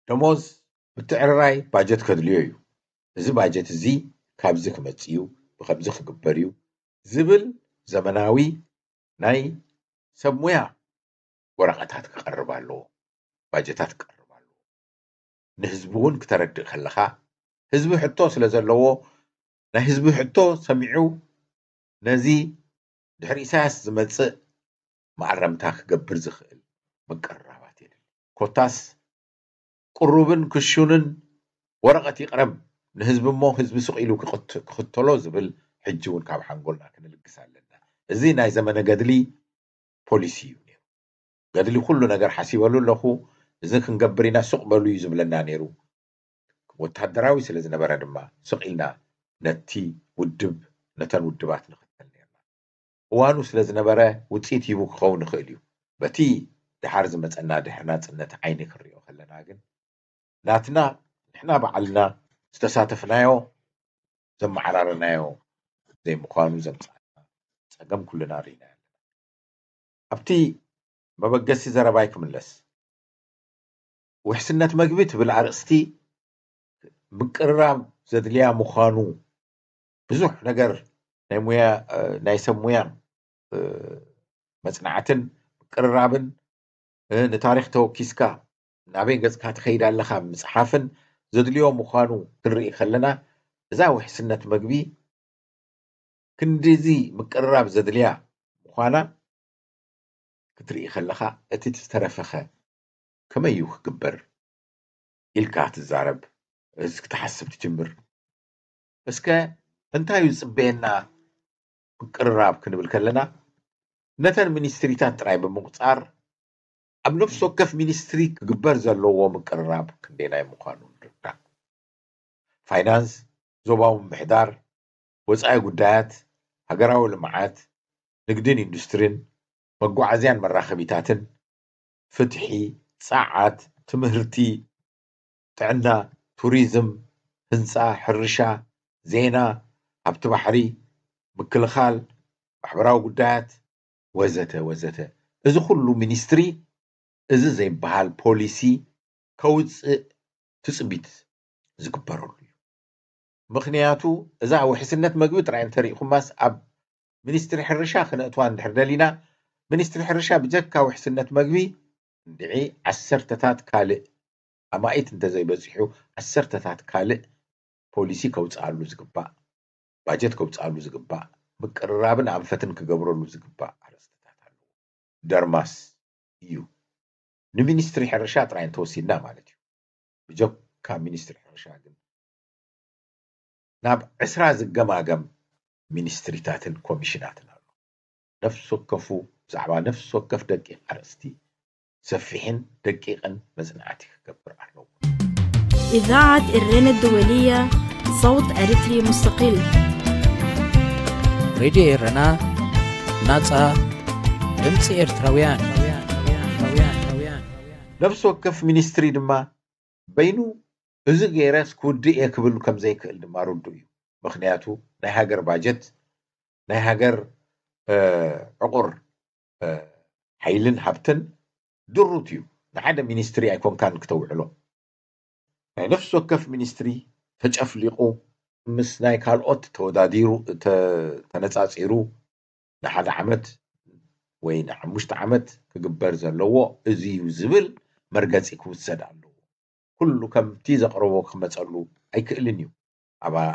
ደሞዝ ምትዕርራይ ባጀት ከድልዮ እዩ። እዚ ባጀት እዚ ካብዚ ክመጽእ እዩ፣ ብከምዚ ክግበር እዩ ዝብል ዘመናዊ ናይ ሰብ ሞያ ወረቐታት ክቐርብ ኣለዎ፣ ባጀታት ክቐርብ ኣለዎ። ንህዝቢ እውን ክተረድእ ከለኻ፣ ህዝቢ ሕቶ ስለ ዘለዎ፣ ናይ ህዝቢ ሕቶ ሰሚዑ ነዚ ድሕሪ ኢሳያስ ዝመጽእ መኣረምታ ክገብር ዝኽእል ምቅርራባት የድሊ። ኮታስ ቅሩብን ክሹንን ወረቐት ይቕረብ ንህዝቢ እሞ ህዝቢ ስቕ ኢሉ ክኽት- ክኽተሎ ዝብል ሕጂ እውን ካብ ሓንጎልና ክንልግስ ኣለና። እዚ ናይ ዘመነ ገድሊ ፖሊሲ እዩ ነይሩ። ገድሊ ኩሉ ነገር ሓሲበሉ ኣለኹ፣ እዚ ክንገብር ኢና፣ ስቕ በሉ እዩ ዝብለና ነይሩ። ወታደራዊ ስለ ዝነበረ ድማ ስቕ ኢልና ነቲ ውድብ፣ ነተን ውድባት ንኽተል ነርና። እዋኑ ስለ ዝነበረ ውፅኢት ሂቡ ክኸውን ይኽእል እዩ። በቲ ደሓር ዝመፀና ድሕሪ ናፅነት ዓይኒ ክንሪኦ ከለና ግን ናትና ንሕና ባዕልና ዝተሳተፍናዮ ዘመዓራረናዮ ዘይምዃኑ ዘምፅኣና ፀገም ኩልና ርኢና ኣለና። ኣብቲ መበገሲ ዘረባይ ክምለስ፣ ውሕስነት መግቢ ትብል ኣርእስቲ ምቅርራብ ዘድልያ ምዃኑ ብዙሕ ነገር ናይ ሙያ ናይ ሰብ ሙያ መፅናዕትን ምቅርራብን ንታሪክ ተወኪስካ ናበይ ገፅካ ትኸይድ ኣለካ ምፅሓፍን ዘድልዮ ምዃኑ ክንርኢ ከለና እዛ ውሕስነት መግቢ ክንዲዚ ምቅርራብ ዘድልያ ምዃና ክትርኢ ከለኻ እቲ ዝተረፈኸ ከመይ እዩ ክግበር ኢልካ ትዛረብ ክትሓስብ ትጅምር። እስከ እንታይ እዩ ዝፅበየና ምቅርራብ ክንብል ከለና ነተን ሚኒስትሪታት ጥራይ ብምቁፃር ኣብ ነፍሲ ወከፍ ሚኒስትሪ ክግበር ዘለዎ ምቅርራብ ክንደየናይ ምዃኑ ንርዳእ። ፋይናንስ፣ ዞባዊ ምምሕዳር፣ ወፃኢ ጉዳያት፣ ሃገራዊ ልምዓት፣ ንግድን ኢንዱስትሪን፣ መጓዓዝያን መራኸቢታትን፣ ፍትሒ፣ ፃዓት፣ ትምህርቲ፣ ጥዕና፣ ቱሪዝም፣ ህንፃ፣ ሕርሻ፣ ዜና፣ ሃብቲ ባሕሪ፣ ምክልኻል፣ ማሕበራዊ ጉዳያት ወዘተ ወዘተ። እዚ ኩሉ ሚኒስትሪ እዚ ዘይበሃል ፖሊሲ ከውፅእ ትፅቢት ዝግበረሉ እዩ። ምክንያቱ እዛ ውሕስነት መግቢ ጥራይ እንተሪእኹማስ ኣብ ሚኒስትሪ ሕርሻ ክነእትዋ እንድሕር ደሊና ሚኒስትሪ ሕርሻ ብጀካ ውሕስነት መግቢ እንድዒ ዓሰርተታት ካልእ ኣማኢት እንተዘይበፂሑ ዓሰርተታት ካልእ ፖሊሲ ከውፅኣሉ ዝግባእ ባጀት ከውፅኣሉ ዝግባእ ምቅርራብን ኣንፈትን ክገብረሉ ዝግባእ ኣርእስትታት ኣለዉ። ደርማስ እዩ። ንሚኒስትሪ ሕርሻ ጥራይ እንተወሲድና ማለት እዩ። ብጀካ ሚኒስትሪ ሕርሻ ግን ናብ ዕስራ ዝገማገም ሚኒስትሪታትን ኮሚሽናትን ኣሎ። ነፍሲ ወከፉ ብዛዕባ ነፍሲ ወከፍ ደቂቕ ኣርእስቲ ሰፊሕን ደቂቕን መጽናዕቲ ክገብር ኣለዎ። إذاعة إرينا الدولية صوت أريتري مستقل ሬድዮ ኤረና ናጻ ድምፂ ኤርትራውያን። ነፍሲ ወከፍ ሚኒስትሪ ድማ በይኑ እዚ ገይረስ ክውድእ እየ ክብል ከም ዘይክእል ድማ ርዱእ እዩ። ምኽንያቱ ናይ ሃገር ባጀት ናይ ሃገር ዕቑር ሓይልን ሃብትን ድሩት እዩ። ንሓደ ሚኒስትሪ ኣይኮንካን ክተውዕሎ። ናይ ነፍሲ ወከፍ ሚኒስትሪ ተጨፍሊቑ ምስ ናይ ካልኦት ተወዳዲሩ ተነፃፂሩ ንሓደ ዓመት ወይ ንሓሙሽተ ዓመት ክግበር ዘለዎ እዚ እዩ ዝብል መርገፂ ክውሰድ ኣለዎ። ኩሉ ከምቲ ዘቕረቦ ክመፀሉ ኣይክእልን እዩ።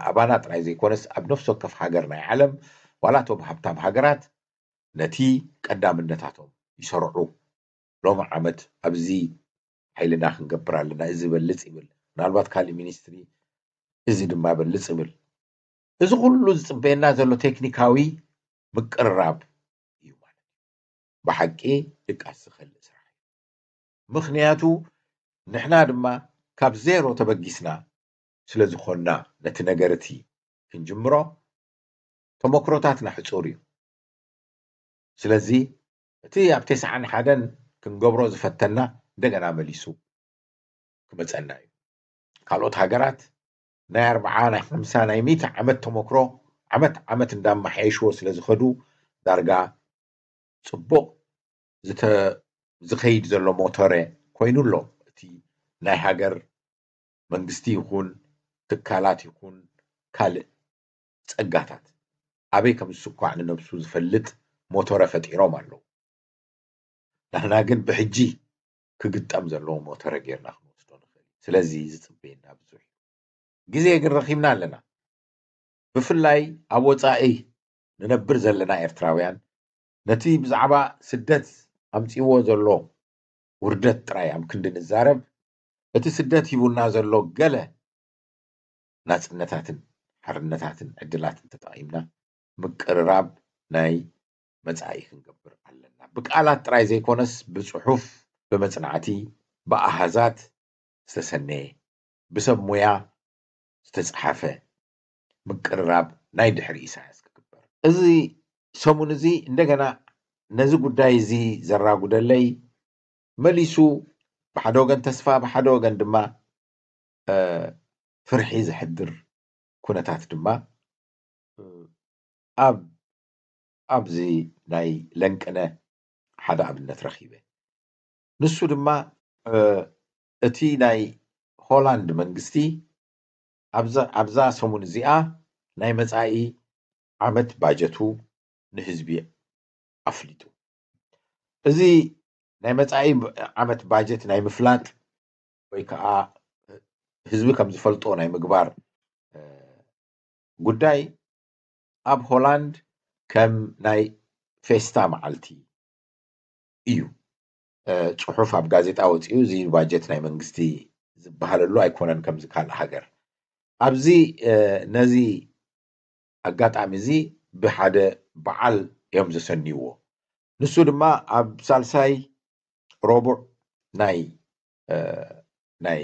ኣባና ጥራይ ዘይኮነስ ኣብ ነፍሲ ወከፍ ሃገር ናይ ዓለም ዋላ እቶም ሃብታም ሃገራት ነቲ ቀዳምነታቶም ይሰርዑ። ሎሚ ዓመት ኣብዚ ሓይልና ክንገብር ኣለና፣ እዚ በልፅ ይብል። ምናልባት ካሊእ ሚኒስትሪ እዚ ድማ በልፅ ይብል። እዚ ኩሉ ዝፅበየና ዘሎ ቴክኒካዊ ምቅርራብ እዩ ማለት እዩ። ብሓቂ ድቃስ ዝኸልእ ስራሕ እዩ። ምኽንያቱ ንሕና ድማ ካብ ዜሮ ተበጊስና ስለ ዝኾንና ነቲ ነገር እቲ ክንጅምሮ ተመክሮታትና ሕጹር እዩ። ስለዚ እቲ ኣብ ተስዓን ሓደን ክንገብሮ ዝፈተና እንደገና መሊሱ ክመጸና እዩ። ካልኦት ሃገራት ናይ ኣርብዓ ናይ ሓምሳ ናይ ሚእቲ ዓመት ተመክሮ ዓመት ዓመት እንዳመሓየሽዎ ስለ ዝኸዱ ዳርጋ ጽቡቕ ዝተ- ዝኸይድ ዘሎ ሞተረ ኮይኑ ኣሎ እቲ ናይ ሃገር መንግስቲ ይኹን ትካላት ይኹን ካልእ ጸጋታት ኣበይ ከም ዝስኳዕ ንነብሱ ዝፈልጥ ሞቶረ ፈጢሮም ኣለዉ። ንሕና ግን ብሕጂ ክግጠም ዘለዎ ሞቶረ ጌርና ክንወስዶ ንኽእል። ስለዚ ዝጽበየና ብዙሕ እዩ። ግዜ ግን ረኺብና ኣለና። ብፍላይ ኣብ ወጻኢ ንነብር ዘለና ኤርትራውያን ነቲ ብዛዕባ ስደት ኣምጺእዎ ዘሎ ውርደት ጥራይ ኣብ ክንዲ ንዛረብ፣ እቲ ስደት ሂቡና ዘሎ ገለ ናጽነታትን ሓርነታትን ዕድላትን ተጠቒምና ምቅርራብ ናይ መጻኢ ክንገብር ኣለና። ብቃላት ጥራይ ዘይኮነስ ብጽሑፍ፣ ብመጽናዕቲ፣ ብኣሃዛት ዝተሰነየ፣ ብሰብ ሞያ ዝተጻሓፈ ምቅርራብ ናይ ድሕሪ ኢሳያስ ክግበር። እዚ ሰሙን እዚ እንደገና ነዚ ጉዳይ እዚ ዘራጉደለይ መሊሱ ብሓደ ወገን ተስፋ ብሓደ ወገን ድማ ፍርሒ ዘሕድር ኩነታት ድማ ኣብ ኣብዚ ናይ ለንቅነ ሓደ ኣብነት ረኺበ። ንሱ ድማ እቲ ናይ ሆላንድ መንግስቲ ኣብዛ ሰሙን እዚኣ ናይ መጻኢ ዓመት ባጀቱ ንህዝቢ ኣፍሊጡ። እዚ ናይ መጻኢ ዓመት ባጀት ናይ ምፍላጥ ወይ ከዓ ህዝቢ ከም ዝፈልጦ ናይ ምግባር ጉዳይ ኣብ ሆላንድ ከም ናይ ፌስታ መዓልቲ እዩ። ጽሑፍ ኣብ ጋዜጣ ወጺኡ፣ እዚ ባጀት ናይ መንግስቲ ዝበሃለሉ ኣይኮነን ከምዚ ካልእ ሃገር። ኣብዚ ነዚ ኣጋጣሚ እዚ ብሓደ በዓል እዮም ዘሰንይዎ። ንሱ ድማ ኣብ ሳልሳይ ረቡዕ ናይ ናይ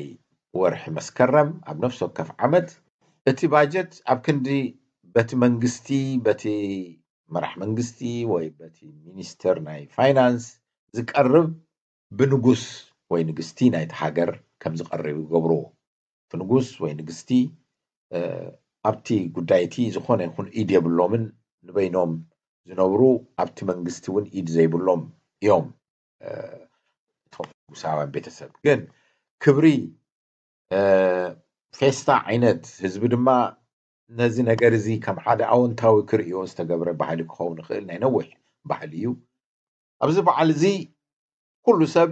ወርሒ መስከረም ኣብ ነፍሲ ወከፍ ዓመት እቲ ባጀት ኣብ ክንዲ በቲ መንግስቲ፣ በቲ መራሕ መንግስቲ ወይ በቲ ሚኒስተር ናይ ፋይናንስ ዝቀርብ ብንጉስ ወይ ንግስቲ ናይቲ ሃገር ከም ዝቀርብ ይገብርዎ። እቲ ንጉስ ወይ ንግስቲ ኣብቲ ጉዳይ እቲ ዝኾነ ይኹን ኢድ የብሎምን። ንበይኖም ዝነብሩ ኣብቲ መንግስቲ እውን ኢድ ዘይብሎም እዮም። እቶም ንጉሳውያን ቤተሰብ ግን ክብሪ ፌስታ ዓይነት ህዝቢ ድማ ነዚ ነገር እዚ ከም ሓደ ኣወንታዊ ክርእዮ ዝተገብረ ባህሊ ክኸውን ይኽእል ናይ ነዊሕ ባህሊ እዩ። ኣብዚ በዓል እዚ ኩሉ ሰብ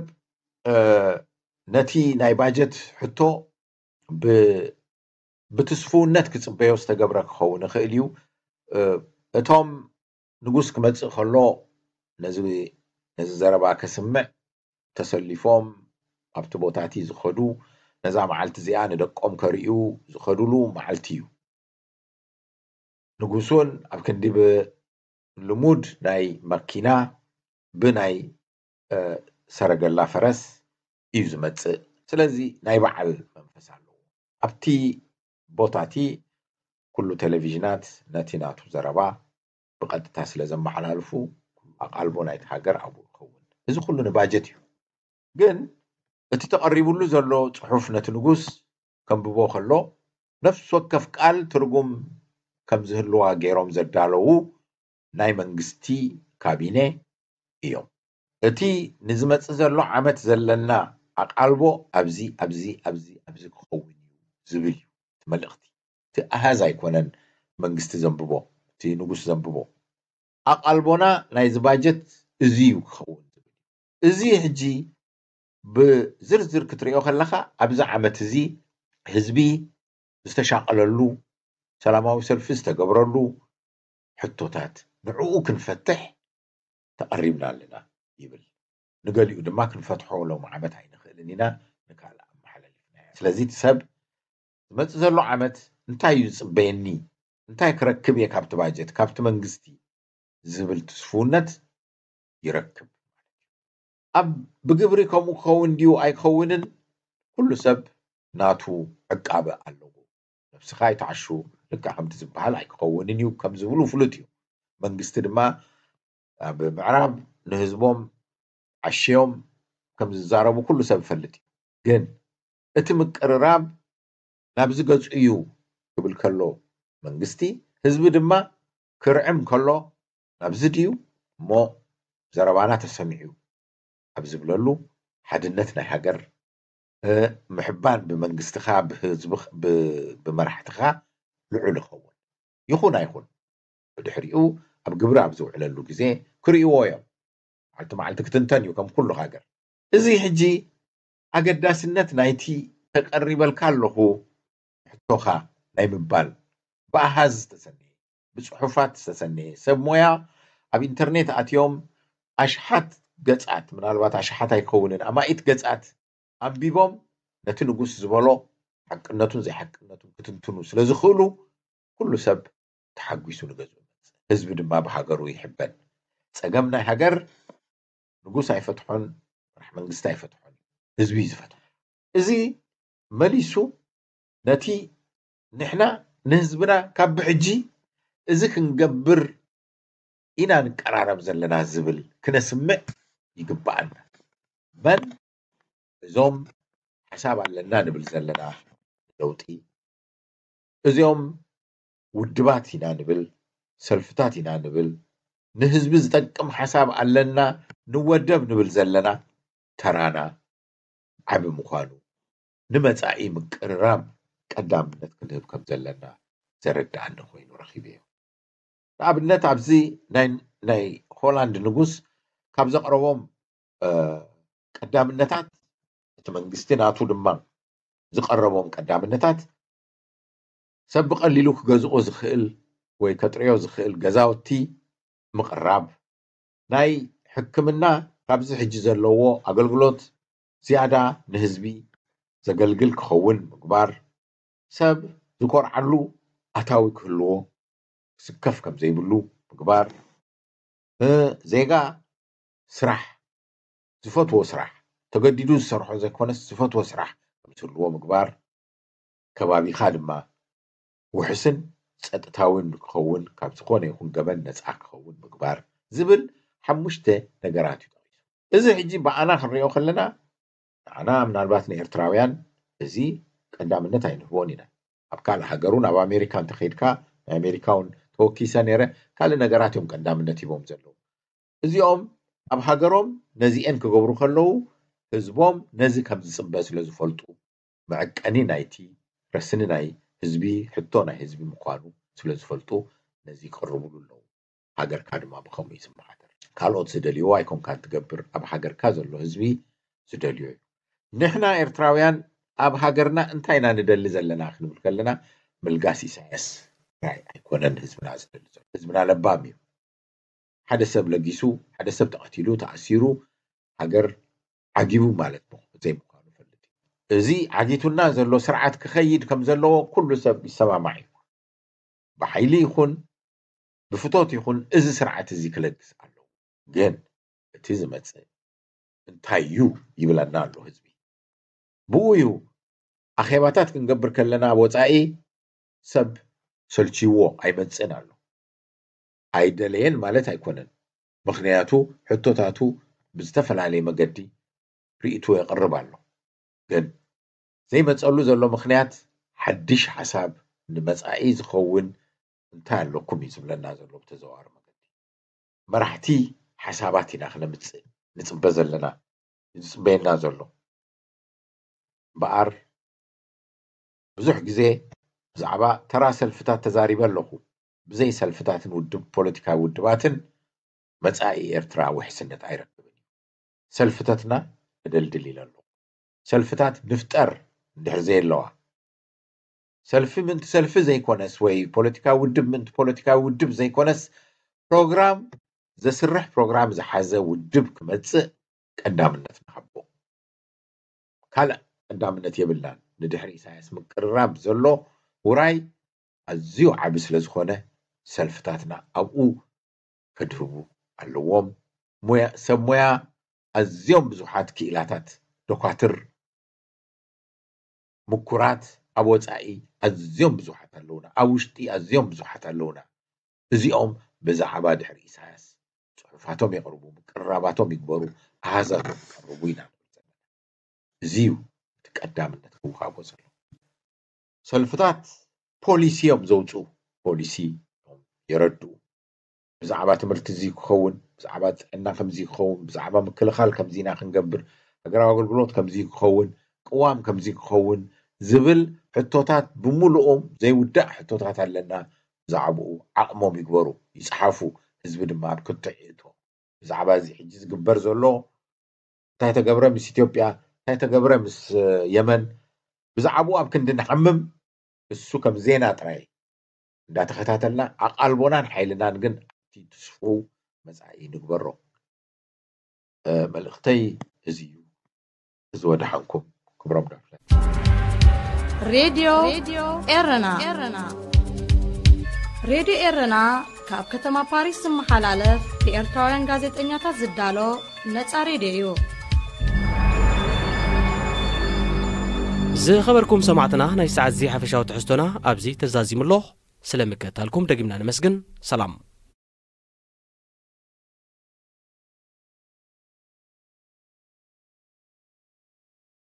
ነቲ ናይ ባጀት ሕቶ ብትስፍውነት ክጽበዮ ዝተገብረ ክኸውን ይኽእል እዩ። እቶም ንጉስ ክመጽእ ከሎ ነዚ ነዚ ዘረባ ከስምዕ ተሰሊፎም ኣብቲ ቦታ እቲ ዝኸዱ፣ ነዛ መዓልቲ እዚኣ ንደቆም ከርእዩ ዝኸዱሉ መዓልቲ እዩ። ንጉስ እውን ኣብ ክንዲ ብልሙድ ናይ መኪና ብናይ ሰረገላ ፈረስ እዩ ዝመጽእ። ስለዚ ናይ በዓል መንፈስ ኣለዎ። ኣብቲ ቦታ እቲ ኩሉ ቴሌቪዥናት ነቲ ናቱ ዘረባ ብቐጥታ ስለ ዘመሓላልፉ ኣቓልቦ ናይቲ ሃገር ኣብኡ ይኸውን። እዚ ኩሉ ንባጀት እዩ። ግን እቲ ተቐሪቡሉ ዘሎ ጽሑፍ ነቲ ንጉስ ከንብቦ ከሎ ነፍሲ ወከፍ ቃል ትርጉም ከም ዝህልዋ ገይሮም ዘዳለዉ ናይ መንግስቲ ካቢነ እዮም። እቲ ንዝመጽእ ዘሎ ዓመት ዘለና ኣቓልቦ ኣብዚ ኣብዚ ኣብዚ ኣብዚ ክኸውን እዩ ዝብል እዩ እቲ መልእኽቲ። እቲ ኣሃዝ ኣይኮነን መንግስቲ ዘንብቦ፣ እቲ ንጉስ ዘንብቦ። ኣቓልቦና ናይዚ ባጀት እዚ እዩ ክኸውን ዝብል። እዚ ሕጂ ብዝርዝር ክትሪኦ ከለኻ ኣብዚ ዓመት እዚ ህዝቢ ዝተሻቐለሉ ሰላማዊ ሰልፊ ዝተገብረሉ ሕቶታት ንዕኡ ክንፈትሕ ተቐሪብና ኣለና ይብል። ንገሊኡ ድማ ክንፈትሖ ሎም ዓመት ኣይንኽእልን ኢና ንካልእ ኣመሓላሊፍና። ስለዚ እቲ ሰብ ዝመጽእ ዘሎ ዓመት እንታይ እዩ ዝጽበየኒ፣ እንታይ ክረክብ እየ ካብቲ ባጀት ካብቲ መንግስቲ ዝብል ትስፍውነት ይረክብ። ኣብ ብግብሪ ከምኡ ክኸውን ድዩ ኣይከውንን ኩሉ ሰብ ናቱ ዕቃበ ኣለዎ። ነብስኻ ኣይትዓሹ፣ ልክዕ ከምቲ ዝበሃል ኣይክኸውንን እዩ ከም ዝብሉ ፍሉጥ እዩ። መንግስቲ ድማ ኣብ ምዕራብ ንህዝቦም ዓሽዮም ከም ዝዛረቡ ኩሉ ሰብ ይፈልጥ እዩ። ግን እቲ ምቅርራብ ናብዚ ገጹ እዩ ክብል ከሎ መንግስቲ፣ ህዝቢ ድማ ክርዕም ከሎ ናብዚ ድዩ እሞ ዘረባና ተሰሚዑ ኣብ ዝብለሉ ሓድነት ናይ ሃገር ምሕባን ብመንግስትኻ ብህዝብኻ ብመራሕትኻ ልዑል ይኸውን። ይኹን ኣይኹን ብድሕሪኡ ኣብ ግብሪ ኣብ ዝውዕለሉ ግዜ ክርእይዎ እዮም። መዓልቲ መዓልቲ ክትንተን እዩ ከም ኩሉ ሃገር። እዚ ሕጂ ኣገዳስነት ናይቲ ተቐሪበልካ ኣለኹ ሕቶኻ ናይ ምባል ብኣሃዝ ዝተሰነየ ብፅሑፋት ዝተሰነየ ሰብ ሞያ ኣብ ኢንተርኔት ኣትዮም ኣሽሓት ገፃት ምናልባት ኣሽሓት ኣይከውንን ኣማኢት ገፃት ኣንቢቦም ነቲ ንጉስ ዝበሎ ሓቅነቱን ዘይሓቅነቱን ክትንትኑ ስለ ዝኽእሉ ኩሉ ሰብ ተሓጒሱ ንገዝኡ ይመፅእ። ህዝቢ ድማ ብሃገሩ ይሕበን። ፀገም ናይ ሃገር ንጉስ ኣይፈትሖን፣ መራሕ መንግስቲ ኣይፈትሖን፣ ህዝቢ እዩ ዝፈትሖ። እዚ መሊሱ ነቲ ንሕና ንህዝብና ካብ ብሕጂ እዚ ክንገብር ኢና ንቀራረብ ዘለና ዝብል ክነስምዕ ይግባኣና። መን እዞም ሓሳብ ኣለና ንብል ዘለና ለውጢ፣ እዚኦም ውድባት ኢና ንብል፣ ሰልፍታት ኢና ንብል፣ ንህዝቢ ዝጠቅም ሓሳብ ኣለና ንወደብ ንብል ዘለና ተራና ዓቢ ምዃኑ ንመጻኢ ምቅርራብ ቀዳምነት ክንህብ ከም ዘለና ዘረድኣኒ ኮይኑ ረኺበዮ። ንኣብነት ኣብዚ ናይ ሆላንድ ንጉስ ካብ ዘቕረቦም ቀዳምነታት እቲ መንግስቲ ናቱ ድማ ዝቐረቦም ቀዳምነታት ሰብ ብቐሊሉ ክገዝኦ ዝኽእል ወይ ከጥርዮ ዝኽእል ገዛውቲ ምቕራብ፣ ናይ ሕክምና ካብዚ ሕጂ ዘለዎ ኣገልግሎት ዝያዳ ንህዝቢ ዘገልግል ክኸውን ምግባር፣ ሰብ ዝኮርዓሉ ኣታዊ ክህልዎ ክስከፍ ከም ዘይብሉ ምግባር፣ ዜጋ ስራሕ ዝፈትዎ ስራሕ ተገዲዱ ዝሰርሖ ዘይኮነስ ዝፈትዎ ስራሕ ከም ዝህልዎ ምግባር፣ ከባቢኻ ድማ ውሕስን ፀጥታዊን ክኸውን ካብ ዝኾነ ይኹን ገበን ነፃ ክኸውን ምግባር ዝብል ሓሙሽተ ነገራት እዩ ጠቂሱ። እዚ ሕጂ ብኣና ክንሪኦ ከለና ንዓና ምናልባት ንኤርትራውያን እዚ ቀዳምነት ኣይንህቦን ኢና። ኣብ ካልእ ሃገሩ ናብ ኣሜሪካ እንተኸይድካ ናይ ኣሜሪካ እውን ተወኪሰ ነይረ ካልእ ነገራት እዮም ቀዳምነት ሂቦም ዘለዉ። እዚኦም ኣብ ሃገሮም ነዚኤን ክገብሩ ከለዉ ህዝቦም ነዚ ከም ዝፅበ ስለ ዝፈልጡ መዐቀኒ ናይቲ ረስኒ ናይ ህዝቢ ሕቶ ናይ ህዝቢ ምዃኑ ስለ ዝፈልጡ ነዚ ይቀርብሉ ኣለዉ። ሃገርካ ድማ ብኸምኡ እዩ ዝመሓደር። ካልኦት ዝደልይዎ ኣይኮንካን ትገብር፣ ኣብ ሃገርካ ዘሎ ህዝቢ ዝደልዮ እዩ። ንሕና ኤርትራውያን ኣብ ሃገርና እንታይ ኢና ንደሊ ዘለና ክንብል ከለና ምልጋስ ኢሳያስ ጥራይ ኣይኮነን ህዝብና ዝደሊ ዘሎ። ህዝብና ለባም እዩ። ሓደ ሰብ ለጊሱ፣ ሓደ ሰብ ተቐቲሉ፣ ተኣሲሩ፣ ሃገር ዓጊቡ ማለት ዘይምዃኑ ፈልጥ እዩ። እዚ ዓጊቱና ዘሎ ስርዓት ክኸይድ ከም ዘለዎ ኩሉ ሰብ ይሰማማዕ እዩ። ብሓይሊ ይኹን ብፍቶት ይኹን እዚ ስርዓት እዚ ክለግስ ኣለዎ። ግን እቲ ዝመፅእ እንታይ እዩ ይብለና ኣሎ ህዝቢ። ብኡ እዩ ኣኼባታት ክንገብር ከለና ኣብ ወፃኢ ሰብ ሰልችይዎ ኣይመፅእን ኣሎ። ኣይደለየን ማለት ኣይኮነን። ምኽንያቱ ሕቶታቱ ብዝተፈላለየ መገዲ ርእይቶ የቕርብ ኣሎ። ግን ዘይመፀሉ ዘሎ ምኽንያት ሓድሽ ሓሳብ ንመፃኢ ዝኸውን እንታይ ኣለኩም እዩ ዝብለና ዘሎ ብተዘዋዋሪ መገዲ። መራሕቲ ሓሳባት ኢና ክነምፅእ ንፅበ ዘለና ዝፅበየና ዘሎ። እምበኣር ብዙሕ ግዜ ብዛዕባ ተራ ሰልፍታት ተዛሪበ ኣለኹ። ብዘይ ሰልፍታትን ውድብ ፖለቲካዊ ውድባትን መጻኢ ኤርትራ ውሕስነት ኣይረክብን እዩ። ሰልፍታትና እደልድል ኢለ ኣለኹ። ሰልፍታት ንፍጠር እንድሕር ዘየለዋ ሰልፊ ምእንቲ ሰልፊ ዘይኮነስ ወይ ፖለቲካዊ ውድብ ምእንቲ ፖለቲካዊ ውድብ ዘይኮነስ ፕሮግራም ዘስርሕ ፕሮግራም ዝሓዘ ውድብ ክመጽእ ቀዳምነት ንሃቦ። ካልእ ቀዳምነት የብልናን። ንድሕሪ ኢሳያስ ምቅርራብ ዘሎ ውራይ ኣዝዩ ዓቢ ስለ ዝኾነ ሰልፍታትና ኣብኡ ከድህቡ ኣለዎም። ሞያ ሰብ ሞያ ኣዝዮም ብዙሓት ክኢላታት ዶኳትር ምኩራት ኣብ ወጻኢ ኣዝዮም ብዙሓት ኣለውና፣ ኣብ ውሽጢ ኣዝዮም ብዙሓት ኣለውና። እዚኦም ብዛዕባ ድሕሪ ኢሳያስ ጽሑፋቶም የቕርቡ፣ ምቅርራባቶም ይግበሩ፣ ኣሃዛቶም ይቀርቡ ኢና ንብል ዘለና። እዚ እዩ እቲ ቀዳምነት ክወሃቦ ዘለዎ። ሰልፍታት ፖሊሲ እዮም ዘውፅኡ፣ ፖሊሲ እዮም የረድኡ። ብዛዕባ ትምህርቲ እዚ ክኸውን፣ ብዛዕባ ጥዕና ከምዚ ክኸውን፣ ብዛዕባ ምክልኻል ከምዚ ኢና ክንገብር፣ ሃገራዊ ኣገልግሎት ከምዚ ክኸውን፣ ቅዋም ከምዚ ክኸውን ዝብል ሕቶታት ብምሉኦም ዘይውዳእ ሕቶታት ኣለና። ብዛዕባኡ ዓቕሞም ይግበሩ፣ ይጽሓፉ፣ ህዝቢ ድማ ኣብ ክትዕ ይእቶ። ብዛዕባ እዚ ሕጂ ዝግበር ዘሎ እንታይ ተገብረ ምስ ኢትዮጵያ፣ እንታይ ተገብረ ምስ የመን፣ ብዛዕባኡ ኣብ ክንዲ ንሓምም እሱ ከም ዜና ጥራይ እንዳተኸታተልና ኣቓልቦናን ሓይልናን ግን ኣብቲ ትስፉው መጻኢ ንግበሮ። መልእኽተይ እዚ እዩ። እዚ ወደሓንኩም ክብሮም ዳፍለ። ሬድዮ ኤረና። ሬድዮ ኤረና ካብ ከተማ ፓሪስ ዝመሓላለፍ ብኤርትራውያን ጋዜጠኛታት ዝዳሎ ነጻ ሬድዮ እዩ። ዝኸበርኩም ሰማዕትና፣ ናይ ሰዓት እዚ ሓፈሻዊ ትሕዝቶና ኣብዚ ተዛዚሙ ኣሎ። ስለ ምክትታልኩም ደጊምና ነመስግን። ሰላም።